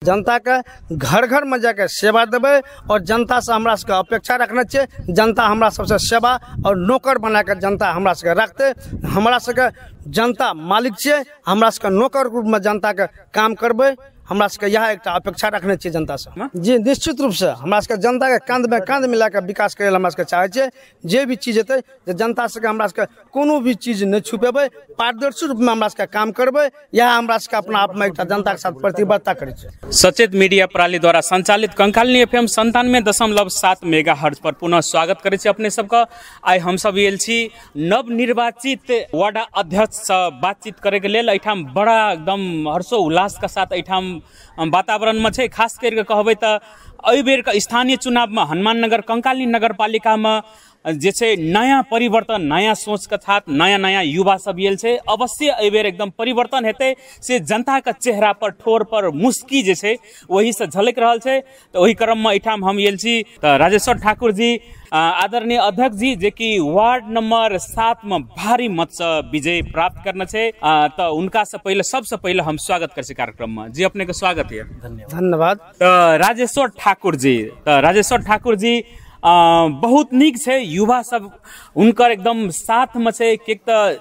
जनता के घर घर में जाके सेवा देबै और जनता से हमरा सबके अपेक्षा रखने छियै। जनता हमरा सबसे सेवा और नौकर बनाके जनता हमरा सबके रखतै। हमरा सबके जनता मालिक छियै, हमरा सबके नौकर रूप में जनता के काम करबै। हमरा सबके इएह एकटा अपेक्षा रखने छियै जनता से। जी निश्चित रूप से हमरा सबके जनता के कांध में कांध मिला के विकास करै लए हमरा सबके चाहै छियै। जे भी चीज हेतै जे जनता सबके हमरा सबके कोनो भी चीज नहि छुपेबै, पारदर्शी रूप में हमरा सबके काम करबै। इएह हमरा सबके अपना आप में एकटा जनता के साथ प्रतिबद्धता करै छियै। सचेत मीडिया प्रणाली द्वारा संचालित कंकालिनी एफएम 97.7 मेगा हर्ज पर पुनः स्वागत करै छी अपने सबके। आइ हमसब आयल छी नवनिर्वाचित वार्ड अध्यक्ष से बातचीत करे के लेल। एहिठाम बड़ा एकदम हर्षो उल्लास के साथ एहिठाम वातावरण में छै। खास करके कहबै तऽ एहि बेर के स्थानीय चुनाव में हनुमाननगर कंकालिनी नगरपालिका में जे छै नया परिवर्तन, नया सोच के साथ नया नया युवा सब आयल छै। अवश्य एहि बेर एकदम परिवर्तन हेतै से जनता के चेहरा पर, ठोर पर मुस्की जे छै वही से झलकि रहल छै। तऽ ओहि क्रम में एहिठाम हम आयल छी तऽ राजेश्वर ठाकुर जी, आदरणीय अध्यक्ष जी, जे कि वार्ड नंबर 7 में भारी मत से विजय प्राप्त करना छै, तऽ उनका से पहले सबसे पहले हम स्वागत करै छी कार्यक्रम में। जी अपने के स्वागत है। धन्यवाद। तऽ राजेश्वर ठाकुर जी, तऽ राजेश्वर ठाकुर जी बहुत नीक छै, युवा सब हुनकर एकदम साथ में छै। किएक तऽ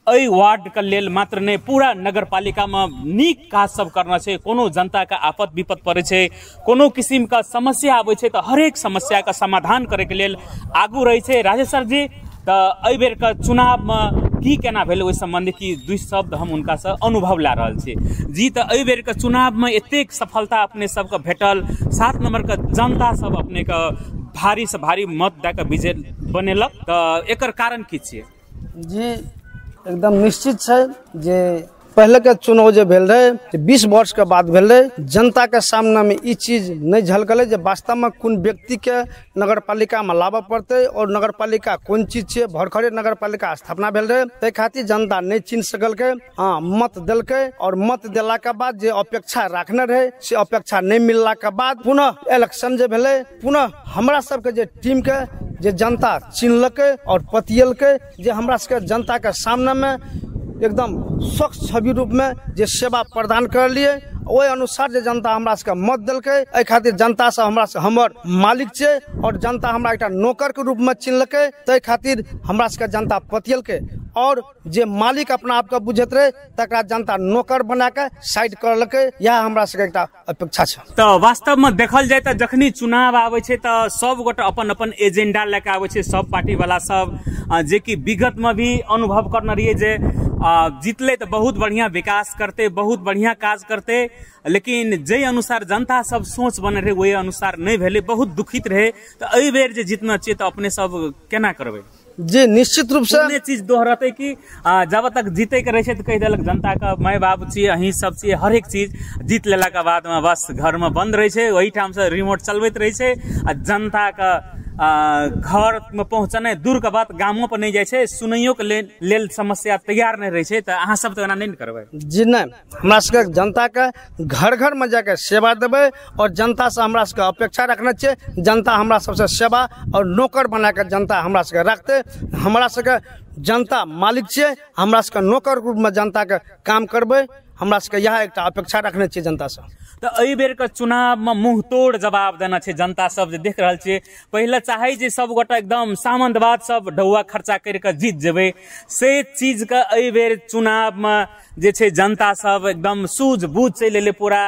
एहि वार्ड के लेल मात्र नहि, पूरा नगरपालिका में नीक काज सब करना छै। कोनो जनता के आपत विपत पड़ै छै, कोनो किसिम के समस्या आबै छै तऽ हरेक समस्या के समाधान करे के लेल आगू रहै छै राजेश्वर जी। तऽ एहि बेर के चुनाव में की केना भेल ओहि सम्बन्धी की दुई शब्द हम हुनका से अनुभव ला रहल छी। जी तऽ एहि बेर के चुनाव में एतेक सफलता अपने सबके भेटल, 7 नंबर के जनता सब अपने के भारी से भारी मत दए के विजय बनेलक, तऽ एकर कारण की छियै? जी एकदम निश्चित छै जे पहले के चुनाव जे भेल रहे 20 वर्ष के बाद भेल रहे, जनता के सामने में ई चीज नहीं झलकलै जे वास्तव में कोन व्यक्ति के नगरपालिका में लाबऽ पड़तै और नगरपालिका कोन चीज छियै। भरखरे नगरपालिका स्थापना भेल रहे, ताहि खातिर जनता नहीं चिन्ह सकलकै, हाँ मत देलकै और मत देला के बाद जे अपेक्षा रखने रहे से अपेक्षा नहीं मिलला के बाद पुनः इलेक्शन जे भेलै, पुनः हमरा सबके जे टीम के जे जनता चिन्हलकै और पतियलकै जे हमरा सबके जनता के सामने में एकदम स्वच्छ छवि रूप में जे सेवा प्रदान करलिए, ओहि अनुसार जे जनता हमरा सबके मत देलकै। एहि खातिर जनता से हमरा से हमर मालिक छै और जनता हमरा एकटा नौकर के रूप में चिन्हलकै, ताहि खातिर हमरा सबके जनता पतियलकै और जे मालिक अपना आपके बुझैत रहे तकरा जनता नौकर बना के साइड करलकै। इएह हमरा सबके एकटा अपेक्षा छै। तऽ वास्तव में देखल जाय तऽ जखनी चुनाव आबै छै तऽ सब गोटा अपन अपन एजेंडा लए के आबै छै, सब पार्टी वाला सब, जे कि विगत में भी अनुभव करने रहियै जे जीतले तऽ बहुत बढ़िया विकास करते, बहुत बढ़िया काज करते, लेकिन जे अनुसार जनता सब सोच बने रहे ओहि अनुसार नहि भेलै, बहुत दुखित रहे। तऽ एहि बेर जे जीतना छियै तऽ अपने सब केना करबै? जी निश्चित रूप से चीज दोहरतै कि जब तक जीते के रहे छै तऽ कहि देलक जनता के माय बाप छियै, अहीं सब छियै, हरेक चीज। जीत लेला के बाद में बस घर में बंद रहे छै, ओहिठाम से रिमोट चलबैत रहे छै आ जनता के घर में पहुंचनाइ दूर के बात, गामो पर नहीं जाइ छै, सुनैयो के लेल समस्या तैयार नहीं रहे छै। तऽ अहाँ सब तऽ एना नहि ने करबै? जी नहि, हमरा सबके जनता के घर घर में जाके सेवा देबै और जनता से हमरा सबके अपेक्षा रखने छियै। जनता हमरा सबसे सेवा और नौकर बना के जनता हमरा सबके रखतै। हमरा सबके जनता मालिक छियै, हमरा सबके नौकर रूप में जनता के काम करबै। हमरा सबके इएह एकटा अपेक्षा रखने छियै जनता से। तऽ एहि बेर के चुनाव में मुँह तोड़ जवाब देना छै जनता सब, जे देख रहल छियै पहिले चाहे जे सब गोटा एकदम सामंतवाद सब ढौआ खर्चा करि के जीत जेबै, से चीज के एहि बेर चुनाव में जे छै जनता सब एकदम सूझ बूझ चलि एलै पूरा।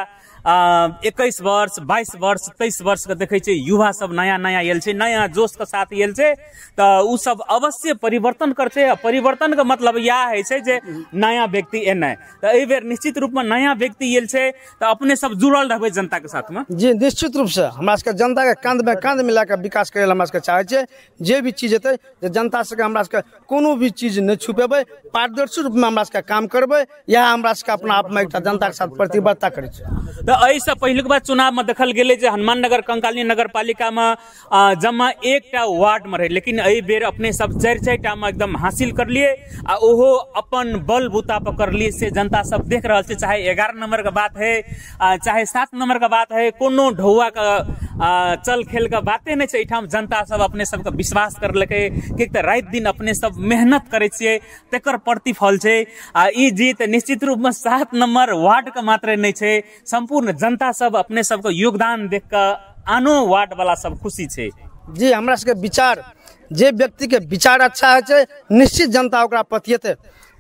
21 वर्ष 22 वर्ष 23 वर्ष के देखै छियै युवा सब नया नया आयल छै, नया जोश के साथ आयल छै, तऽ ओ सब अवश्य परिवर्तन करतै। आ परिवर्तन के मतलब इएह होइ छै जे नया व्यक्ति एनाइ। तऽ एहि बेर निश्चित रूप में नया व्यक्ति आयल छै तऽ अपने सब जुड़ल रहबै जनता के साथ में। जी निश्चित रूप से हमरा सबके जनता के कांध में कांध मिला के विकास करै लए हमरा सबके चाहै छियै। जे भी चीज हेतै जे जनता सबके हमरा सबके कोनो भी चीज नहि छुपेबै, पारदर्शी रूप में हमरा सबके काम करबै। इएह हमरा सबके अपना आप में एकटा जनता के साथ प्रतिबद्धता करै छियै। तऽ एहिसँ पहिलुक बार चुनाव में देखल गेलै जे हनुमाननगर कंकालिनी नगरपालिका में जमा एकटा वार्ड में रहे, लेकिन एहि बेर अपने सब 4-4 टा में एकदम हासिल करलिए आ ओहो अपन बल बूता पर करलिए, से जनता सब देख रहल छै। चाहे 11 नंबर के बात है, चाहे 7 नंबर के बात है, कोनो ढौआ के चल खेल के बाते नहि छै। एहिठाम जनता सब अपने सबके विश्वास करलकै, किएक तऽ राति दिन अपने सब मेहनत करै छियै तकर प्रतिफल छै। आ ई जीत निश्चित रूपमे 7 नंबर वार्ड के मात्र नहि छै, सम्पूर्ण जनता सब अपने सबके योगदान देख कऽ आनो वार्ड वाला सब खुशी छै। जी, हमरा सबके विचार, जे व्यक्ति के विचार अच्छा होइ छै निश्चित जनता ओकरा पतियेतै।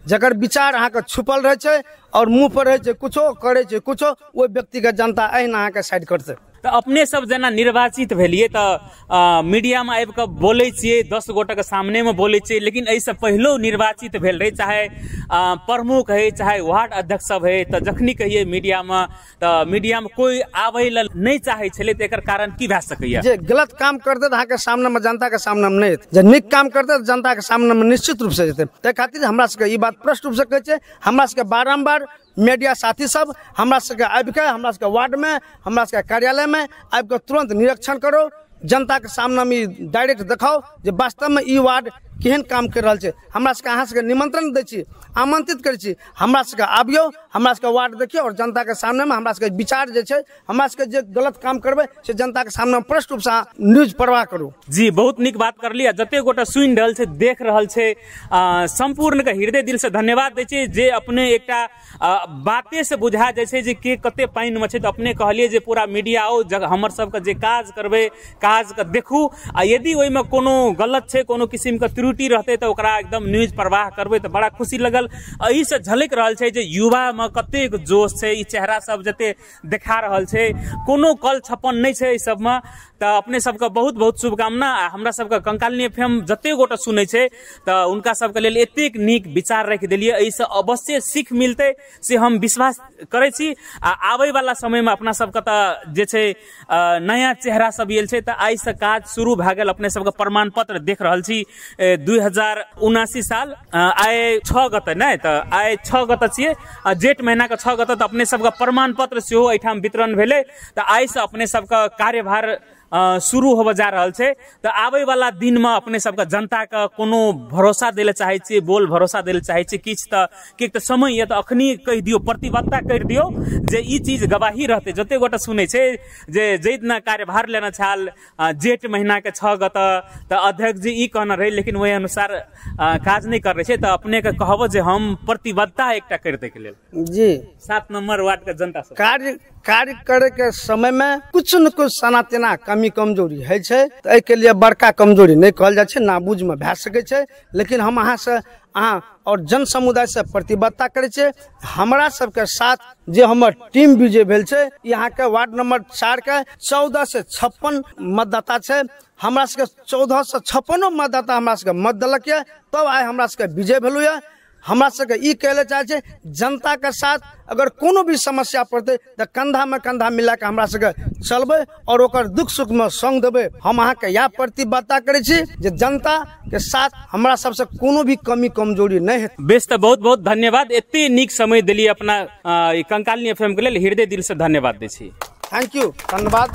जकर विचार अहाँके छुपल रहै छै और मुँह पर रहै छै, कुछो करै छै कुछो, ओहि व्यक्तिके जनता एहिना अहाँके साइड करतै। तऽ अपने सब जेना निर्वाचित भेलियै तऽ मीडियामे आबि कऽ बोलै छियै, 10 गोटाके सामनेमे बोलै छियै, लेकिन एहिसँ पहिलो निर्वाचित भेल रहै, चाहे प्रमुख है चाहे वार्ड अध्यक्ष सब है, तऽ जखनी कहियै मीडियामे तऽ मीडियामे कोइ आबै लए नहि चाहै छलै, तऽ एकर कारण की भए सकैए? जे गलत काम करतै तऽ अहाँके सामनेमे जनताके सामनेमे नहि हेतै, जे नीक काम करतै तऽ जनताके सामनेमे निश्चित रूपसँ जेतै। ताहि खातिर हमरा सबके ई बात स्पष्ट रूपसँ कहै छै, हमरा सबके बारम्बार मीडिया साथी सब हमरा सबके आबिके हमरा सबके वार्डमे हमरा सबके कार्यालयमे आबिके तुरन्त निरीक्षण करो, जनताके सामनेमे डायरेक्ट देखाओ जे वास्तवमे ई वार्ड केहन काम करि रहल छै। हमरा सबके अहाँ सबके निमंत्रण दै छी, आमंत्रित करै छी, हमरा सबके आबियौ, हमरा सबके वार्ड देखियौ और जनताके सामनेमे हमरा सबके विचार जे छै, हमरा सबके जे गलत काम करबै से जनताके सामनेमे स्पष्ट रूपसँ अहाँ न्यूज प्रवाह करू। जी, बहुत नीक बात करली। आ जते गोटा सुनि रहल छै, देख रहल छै, सम्पूर्णके हृदय दिलसँ धन्यवाद दै छी जे अपने एकटा बाते से बुझा जाइ छै जे के कते पानिमे छै। तऽ अपने कहलियै जे पूरा मीडिया आओ, हमर सबके जे काज करबै काजके देखू, आ यदि ओहिमे कोनो गलत छै, कोनो किसिमके त्रुटि रहतै तऽ ओकरा एकदम न्यूज प्रवाह करबै। तऽ बड़ा खुशी लगल। एहिसँ झलकि रहल छै जे युवामे कतेक जोश छै, ई चेहरा सब जते देखा रहल छै, कोनो कल छप्पन नहि छै एहि सबमे। तऽ अपने सबके बहुत बहुत शुभकामना। आ हमरा सबके कंकालिनी एफएम जते गोटा सुनै छै तऽ हुनका सबके लेल एतेक नीक विचार राखि देलियै, एहिसँ अवश्य सीख मिलतै से हम विश्वास करै छी। आ आबै वाला समयमे अपना सबके तऽ जे छै नया चेहरा सब आयल छै, तऽ आइसँ काज शुरू भए गेल। अपने सबके प्रमाण पत्र देख रहल छी, 2079 साल आइ 6 गते नहि तऽ आइ 6 गते छियै, जेठ महीनाके 6 गते, तऽ अपने सबके प्रमाण पत्र सेहो एहिठाम वितरण भेलै। तऽ आइसँ अपने सबके कार्यभार शुरू होबऽ जा रहल छै। तऽ आबै वाला दिनमे अपने सबके जनताके कोनो भरोसा दै लए चाहै छियै, बोल भरोसा दै लए चाहै छियै किछु, तऽ किएक तऽ समय यऽ, तऽ अखनी कहि दियौ, प्रतिबद्धता करि दियौ जे ई चीज गवाही रहतै। जते गोटा सुनै छै जे जैतना कार्यभार लेने छल जेठ महीनाके 6 गते, तऽ अध्यक्ष जी ई कहने रहै, लेकिन ओहि अनुसार काज नहि करै छै। तऽ अपनेके कहब जे हम प्रतिबद्धता एकटा करि दैके लेल। जी, 7 नंबर वार्डके जनता सब कार्य करे के समय में कुछ न कुछ सना तेना कमी कमजोरी होइ छै, तऽ एहिके लिए बड़का कमजोरी नहि कहल जाइ छै, नाबूझ में भए सकै छै। लेकिन हम अहाँ से अहाँ और जन समुदाय से प्रतिबद्धता करै छियै, हमरा सबके साथ जे हमर टीम विजय भेल छै, यहाँ के वार्ड नंबर 4 के 14 से 56 मतदाता छै, हमरा सबके 14 से 56 मतदाता हमरा सबके मत देलक यऽ, तब आइ हमरा सबके विजय भेलू यऽ। हमरा सबके ई कहै लए चाहै छै, जनता के साथ अगर कोनो भी समस्या पड़तै तऽ कंधा में कंधा मिला के हमरा सबके चलबै और ओकर दुख सुख में संग देबै। हम अहाँके इएह प्रतिबद्धता करै छी जे जनता के साथ हमरा सबसे कोनो भी कमी कमजोरी नहि हेतै। बेस, तऽ बहुत बहुत धन्यवाद, एते नीक समय देलियै अपना कंकालिनी एफएम के लेल, हृदय दिल से धन्यवाद दै छी। Thank you, धन्यवाद।